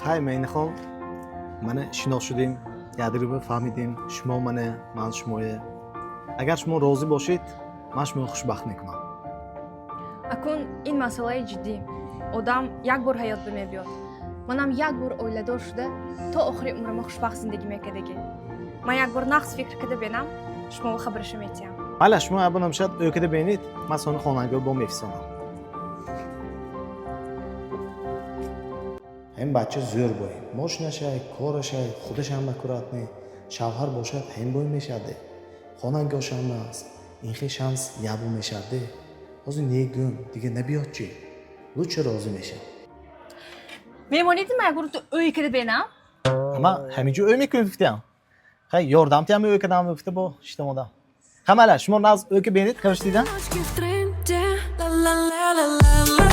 Хай, Меҳнахон, мана шинос шудем, якдигарро фаҳмидем. Шумо мана, ман шумое. Агар шумо розӣ бошед, ман шуморо хушбахт мекунам. Акун ин масъалаи ҷиддӣ. Одам як бор ҳаёт ба мебиёд. Манам як бор оиладор шуда, то охири умрама хушбахт зиндагӣ мекардагӣ. Ман як бор нағз фикр карда бенам, шуморо хабараша метиҳам. Майла, шумо ябо намешад ӯ када бинед, ман сони хонангиҳо бо мефисонам. Ҳамин бача зӯр бой, мошинашай, корашай, худашам аккуратный, шавҳар бошад, ҳамин бой мешавад. Хонангиҳошам аст, ин хел шанс ябо мешавад. Ҳозир негӯм, дига набиёд чӣ? Лучше розӣ мешавам. Мемонед, ман як бор ту ӯй карда бенам? Ама ҳамин ҷо ӯ мекунед гуфтиам. Хай, ёрдам тиам, ӯ кадам гуфта бо шитам одам. Ха, майла, шумо наз ӯ ки бинед, хорош дидан. Девочки в тренде. Ла-ла-ла-ла-ла.